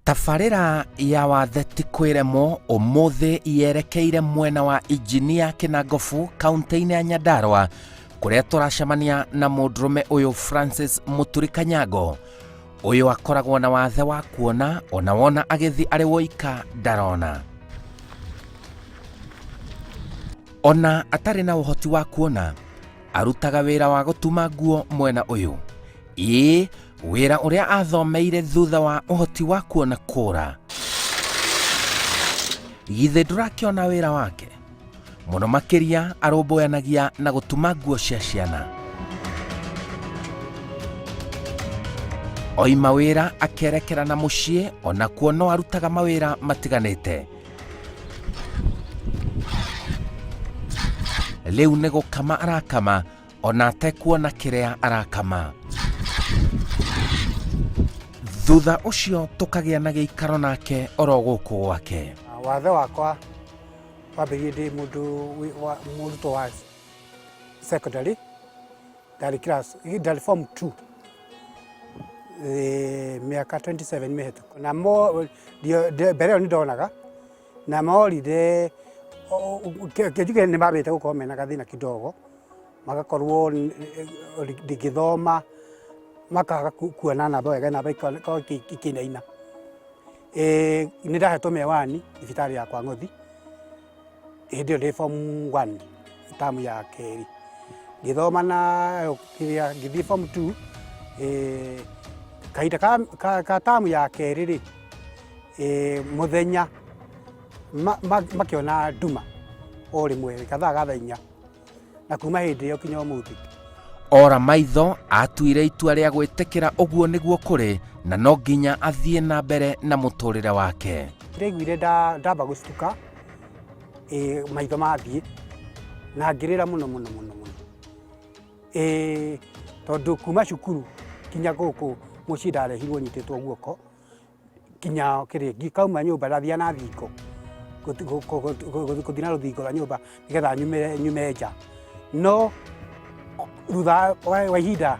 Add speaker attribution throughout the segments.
Speaker 1: Tabarĩra ya Wathe ti kwĩremwo ũmũthĩ yerekeire mwena wa Injinia Kĩnangobu kaunti-inĩ ya Nyandarua kũrĩa tũracemania na mũndũrũme ũyũ Francis Mũturi Kanyango. Ũyũ akoragwo na wathe wa kuona ona wona agĩthiĩ arĩ woika ndarona. Ona atarĩ na ũhoti wa kuona, arutaga wĩra wa gũtuma nguo mwena ũyũ. Ĩĩ, wĩra ũrĩa athomeire thutha wa ũhoti wa kuona kũra. Githĩ ndũrakĩona wĩra wake? Mũno makĩria arũmbũyanagia na gũtuma nguo cia ciana. Oima wĩra akerekera na mũciĩ onakuo no arutaga mawĩra matiganĩte. Rĩu nĩ gũkama arakama ona atekuona kĩrĩa arakama. Thutha ũcio tũkagĩa na gĩikaro nake oro gũkũ gwake.
Speaker 2: Wathe wakwa wambĩrĩirie ndĩ mũndũ mũrutwo wa secondary, ndarĩ class, ndarĩ form 2 mĩaka 27 mĩhĩtũku. Na mo, mbere ĩyo nĩ ndonaga, na morire, kĩnjuge nĩ mambĩte gũkorwo mena gathĩna kidogo, magakorwo ndingĩthoma, makaga kuona namba wega, namba ikakorwo ikĩinaina. Nĩ ndahetwo mĩwani thibitarĩ ya kwa Ng'othi, hĩndĩ ĩyo ndĩ form 1 tamu ya kerĩ. Ngĩthoma na kĩrĩa, ngĩthiĩ form 2, kahinda ka tamu ya kerĩ rĩ, mũthenya makĩona nduma o rĩmwe gathaa ga thaa inya na kuma hĩndĩ ĩyo kinya ũmũthĩ.
Speaker 1: Ora maitho atuire itua rĩa gwĩtĩkĩra ũguo nĩguo kũrĩ na no nginya athiĩ na mbere na mũtũrĩre wake.
Speaker 2: Ndaiguire ndamba gũcituka maitho mathiĩ na ngĩrĩra mũno mũno mũno mũno, tondũ kuma cukuru kinya gũkũ mũciĩ ndarehirwo nyitĩtwo guoko. Nginya kĩrĩ ngĩkauma nyũmba ndathiaga na thingo gũthiĩ na rũthingo rwa nyũmba nĩgetha nyume nja. No thutha wa ihinda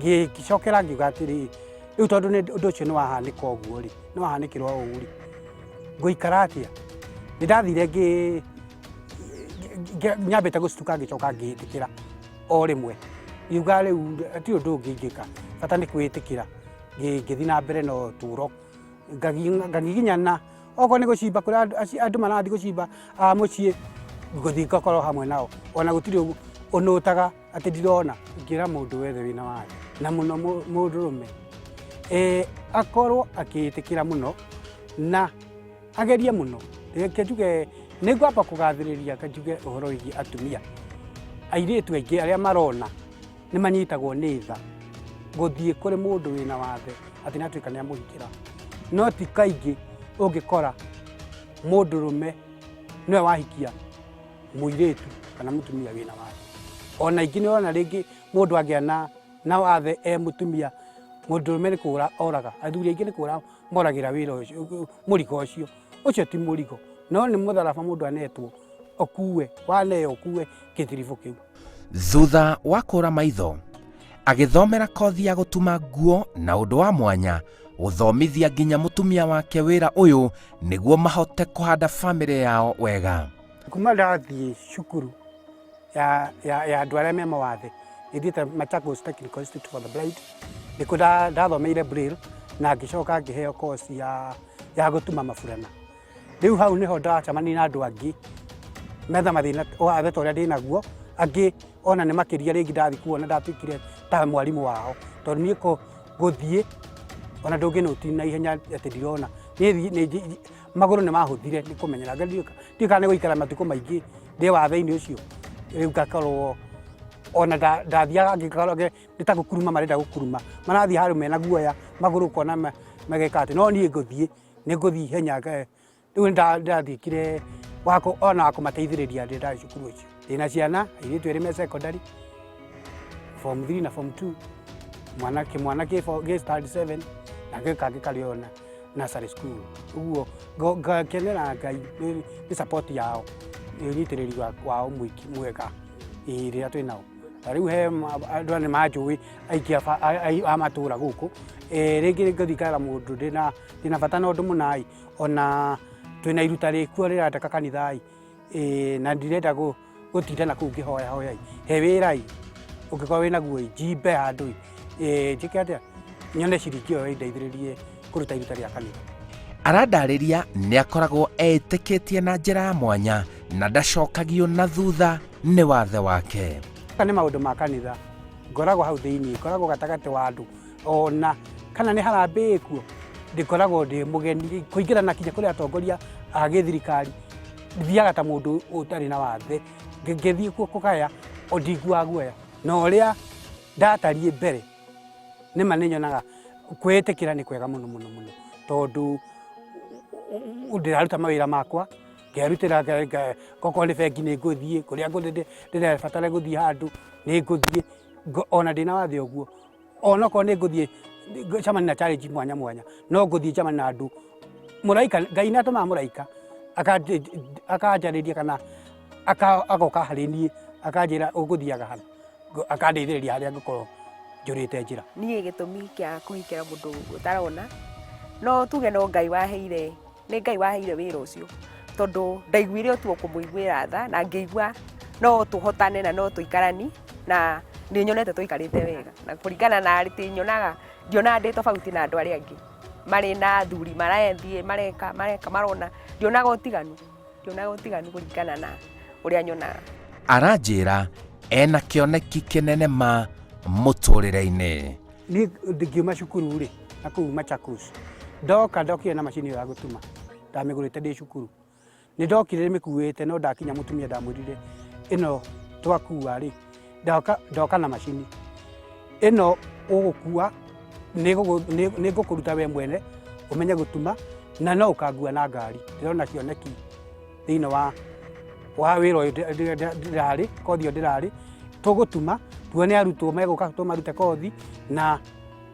Speaker 2: ngĩcokera ngiuga atĩrĩ, rĩu tondũ ũndũ ũcio nĩ wahanĩka ũguo rĩ, nĩ wahanĩkĩra ũũ rĩ, ngũikara atĩa? Nĩ ndathire nyambĩte gũcituka ngĩcoka ngĩĩtĩkĩra o rĩmwe, ngiuga rĩu hatirĩ ũndũ ũngĩ ingĩka bata nĩ kwĩĩtĩkĩra. Ngĩthiĩ na mbere na ũtũro, ngagiginyana, okorwo nĩ gũcimba kũrĩa andũ marathiĩ gũcimba a mũciĩ, ngũthiĩ ngakorwo hamwe nao, ona gũtirĩ ũnũtaga atĩ ndirona. Ingĩra mũndũ wothe wĩna wathe na mũno mũndũrũme, akorwo akĩĩtĩkĩra mũno na agerie mũno. Reke njuge nĩ ngwamba kũgathĩrĩria njuge ũhoro wĩgiĩ atumia, airĩtu aingĩ arĩa marona nĩ manyitagwo nĩ tha gũthiĩ kũrĩ mũndũ wĩna wathe atĩ nĩ atuĩka nĩ amũhikĩra. No ti kaingĩ ũngĩkora mũndũrũme nĩwe wahikia mũirĩtu kana mũtumia wĩna wathe. Ona ingĩ nĩ ũrona rĩngĩ mũndũ agĩa na wathe e mũtumia, mũndũrũme nĩ kũra oraga. Athuri aingĩ nĩ kũra moragĩra wĩra ũcio, mũrigo ũcio. Ũcio ti mũrigo, no nĩ mũtharaba mũndũ anetwo ũkue, waneo ũkue gĩtiribũ kĩu.
Speaker 1: Thutha wa kũra maitho, agĩthomera kothi ya gũtuma nguo na ũndũ wa mwanya gũthomithia nginya mũtumia wake wĩra ũyũ nĩguo mahote kũhanda famĩlĩ yao wega.
Speaker 2: Kuma ndathiĩ cukuru ya andũ arĩa me mawathe, ĩthiĩte Machakos Technical Institute for the Blind, nĩkuo ndathomeire Braille na ngĩcoka ngĩheo course ya gũtuma maburana. Rĩu hau nĩho ndacemanirie na andũ angĩ metha mathĩna wathe ta ũrĩa ndĩnaguo, angĩ ona nĩ makĩria rĩngĩ ndathiĩ kuona ndatuĩkire ta mwarimũ wao, tondũ niĩ gũthiĩ ona ndũngĩnũti na ihenya atĩ ndirona, niĩ magũrũ nĩ mahũthire nĩ kũmenyera, ndiũĩ kana nĩ gũikara matukũ maingĩ ndĩ wathe-inĩ ũcio, rĩu ngakorwo ona ndathiaga ngĩkorwo nĩ ta gũkuruma marenda gũkuruma, marathiĩ handũ mena guoya magũrũ ũkona mageka atĩ, no niĩ ngũthiĩ nĩ ngũthiĩ ihenya rĩu nĩ ndatuĩkire ona wa kũmateithĩrĩria rĩrĩa ndarĩ cukuru ũcio. Ndĩna ciana airĩtu erĩ me secondary, form 3 na form 2, mwana kĩmwana gĩ standard 7 na kangĩ karĩ o nursery school. Ũguo ngakenera Ngai nĩ support yao, nĩ ũnyitĩrĩri wao mwega rĩrĩa twĩ nao. Ta rĩu he andũ nĩ manjũĩ aingĩ a matũra gũkũ. Rĩngĩ ngũthiĩ ngera mũndũ ndĩna bata na ũndũ mũna ĩ, ona twĩna iruta rĩkuo rĩrandeka kanitha ĩ, na ndirenda gũtinda na kũu ngĩhoya hoya ĩ, he wĩra ĩ, ũngĩkorwo wĩna guo ĩ, njimbe handũ ĩ, njĩke atĩa, nyone ciringi ĩyo ĩndeithĩrĩrie kũruta iruta rĩa kanitha.
Speaker 1: Arandarĩria nĩ akoragwo etĩkĩtie na njĩra ya mwanya na ndacokagio na thutha nĩ wathe wake.
Speaker 2: Nĩ maũndũ ma kanitha, ngoragwo hau thĩinĩ, ngoragwo gatagatĩ wa andũ, ona kana nĩ harambee kuo, ndĩkoragwo ndĩ mũgeni, kũingĩra na kinya kũrĩ atongoria a gĩthirikari, thiaga ta mũndũ ũtarĩ na wathe, ngĩthiĩ kuo kũgaya, o ndiguaga guoya, na ũrĩa ndatariĩ mbere, nĩma nĩ nyonaga kwĩĩtĩkĩra nĩ kwega mũno mũno mũno, tondũ ndĩraruta mawĩra makwa, ngerutĩra, okorwo nĩ bengi nĩ ngũthiĩ, kũrĩa ndĩrabatara gũthiĩ handũ nĩ ngũthiĩ, ona ndĩna wathe ũguo, onokorwo nĩ ngũthiĩ ngũcemania na challenge mwanya mwanya, no ngũthiĩ njemanie na andũ. Mũraika, Ngai nĩ atũmaga mũraika akanjarĩria kana agoka harĩ niĩ akanjĩra ũgũthiaga hana, akandeithĩrĩria harĩa ngũkorwo njũrĩte njĩra.
Speaker 3: Niĩ gĩtũmi kĩa kũhikĩra mũndũ ũtarona, no tuge no Ngai waheire, nĩ Ngai waheire wĩra ũcio, tondũ ndaiguire o tu o kũmũiguĩra tha na ngĩigua no tũhotane na no tũikarani na nĩ nyonete tũikarĩte wega. Na kũringana na atĩ nyonaga, ndionaga ndĩ tofauti na andũ arĩa angĩ marĩ na athuri marathiĩ mareka mareka marona, ndionaga ũtiganu, ndionaga ũtiganu kũringana na ũrĩa nyonaga.
Speaker 1: Aranjĩra ena kĩoneki kĩnene ma mũtũrĩre-inĩ.
Speaker 2: Niĩ ngiuma cukuru rĩ, na kũu Machakos, ndoka ndokire na macini ĩyo ya gũtuma, ndamĩgũrĩte ndĩ cukuru. Nĩ ndokire ndĩmĩkuĩte no ndakinya mũtumia ndamwĩrire ĩno twakua rĩ, ndoka, ndoka na macini ĩno ũgũkua nĩ ngũkũruta we mwene ũmenye gũtuma na no ũkangua na ngari. Ndĩrona kĩoneki thĩinĩ wa wĩra ũyũ ndĩrarĩ, kothi ĩyo ndĩrarĩ, tũgũtuma tuone arutwo megũka tũmarute kothi na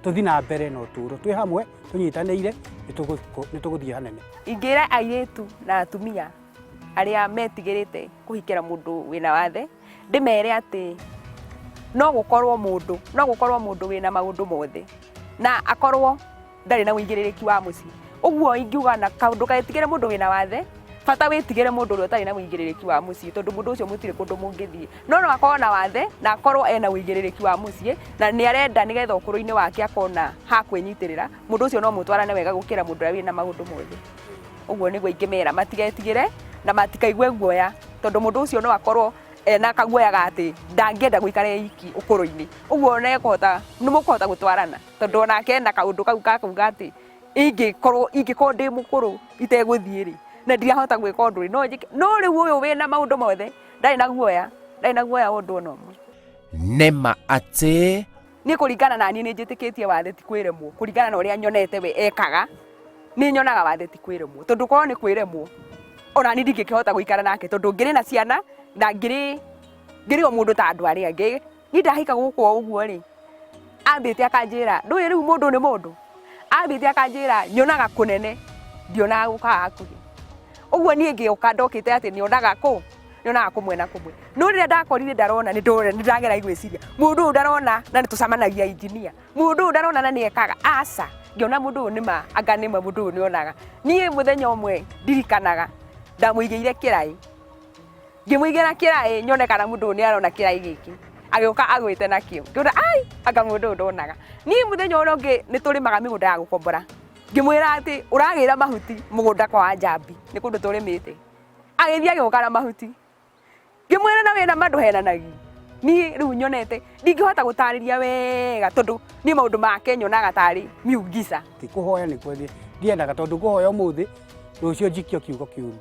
Speaker 2: tũthiĩ na mbere na ũtũro twĩ hamwe tũnyitanĩire nĩ tũgũthiĩ hanene.
Speaker 3: Ingĩra airĩtu na atumia arĩa metigĩrĩte kũhikĩra mũndũ wĩna wathe, ndĩmere atĩ no gũkorwo mũndũ, no gũkorwo mũndũ wĩna maũndũ mothe na akorwo ndarĩ na ũigĩrĩrĩki wa mũciĩ. Ũguo ingiuga na kaũndũ getigĩre mũndũ wĩna wathe, bata wĩtigĩre mũndũ ũrĩa ũtarĩ na ũigĩrĩrĩki wa mũciĩ tondũ mũndũ ũcio mũtirĩ kũndũ mũngĩthiĩ. No no akorwo na wathe na akorwo ena ũigĩrĩrĩki wa mũciĩ na nĩ arenda nĩgetha ũkũrũ-inĩ wake akona ha kwĩnyitĩrĩra, mũndũ ũcio no mũtwarane wega gũkĩra mũndũ ũrĩa wĩna maũndũ mothe. Ũguo nĩguo ingĩmera matigetigĩre na matikaigue guoya tondũ mũndũ ũcio no akorwo ena kaguoya ga atĩ ndangĩenda gũikara e iki ũkũrũ-inĩ. Ũguo nĩ ekũhota, nĩ mũkũhota gũtwarana. Tondũ onake ena kaũndũ kau ga kuuga atĩ ingĩkorwo ingĩkorwo ndĩ mũkũrũ itegũthiĩ rĩ, na ndirahota gwĩka ũndũ rĩ, no njĩke. No rĩu ũyũ wĩna maũndũ mothe ndarĩ na guoya, ndarĩ na guoya wa ũndũ ona ũmwe.
Speaker 1: Nĩ ma atĩ.
Speaker 3: Niĩ kũringana na niĩ nĩ njĩtĩkĩtie wathe ti kwĩremwo, kũringana na ũrĩa nyonete we ekaga, nĩ nyonaga wathe ti kwĩremwo, tondũ korwo nĩ kwĩremwo, ona niĩ ndingĩkĩhota gũikara nake, tondũ ngĩrĩ na ciana na ngĩrĩ ngĩrĩ o mũndũ ta andũ arĩa angĩ. Niĩ ndahika gũkũ o ũguo rĩ, ambĩte akanjĩra ndũĩ rĩu mũndũ nĩ mũndũ, ambĩte akanjĩra nyonaga kũnene ndionaga gũkaga hakuhĩ. Ũguo niĩ ngĩũka ndokĩte atĩ nyonaga kũ? Nyonaga kũmwe na kũmwe. No rĩrĩa ndakorire ndarona nĩ ndageragia gwĩciria mũndũ ũyũ ndarona na nĩ tũcemanagia engineer, mũndũ ũyũ ndarona na nĩ ekaga, aca, ngĩona mũndũ ũyũ nĩma anga nĩma mũndũ ũyũ nĩ onaga. Niĩ mũthenya ũmwe ndirikanaga ndamũigĩire kĩraĩ. Ngĩmũigĩra kĩraĩ nyone kana mũndũ ũyũ nĩ arona kĩraĩ gĩkĩ. Agĩũka agwĩte nakĩo. Ngĩona ai anga mũndũ ũyũ ndonaga. Niĩ mũthenya ũrĩa ũngĩ nĩ tũrĩmaga mĩgũnda ya gũkombora. Ngĩmwĩra atĩ ũragĩra mahuti mũgũnda kwa Wanjambi, nĩ kũndũ tũrĩmĩte. Agĩthiĩ agĩũka na mahuti. Ngĩmwĩra na wĩna ma ndũhenanagia. Niĩ rĩu nyonete ndingĩhota gũtarĩria wega tondũ niĩ maũndũ make nyonaga tarĩ miujiza.
Speaker 2: Ti kũhoya nĩ ndiendaga tondũ ngũhoya ũmũthĩ, rũciũ njikio kiugo kĩũru.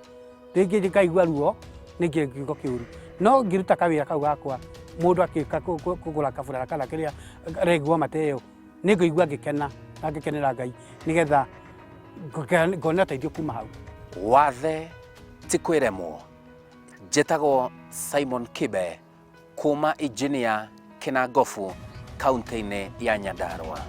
Speaker 2: Rĩngĩ ngaigua ruo nĩ kiugo kĩũru. No ngĩruta kawĩra kau gakwa, mũndũ akĩũka kũgũra kaburana kana kĩrĩa araigua mateo, nĩ ngũigua ngĩkena na ngĩkenera Ngai nĩgetha ngona ũteithio kuma hau.
Speaker 1: Wathe ti kwĩremwo. Njĩtagwo Simon Kibe kuma Engineer Kinangofu, kaunti-inĩ ya Nyandarua.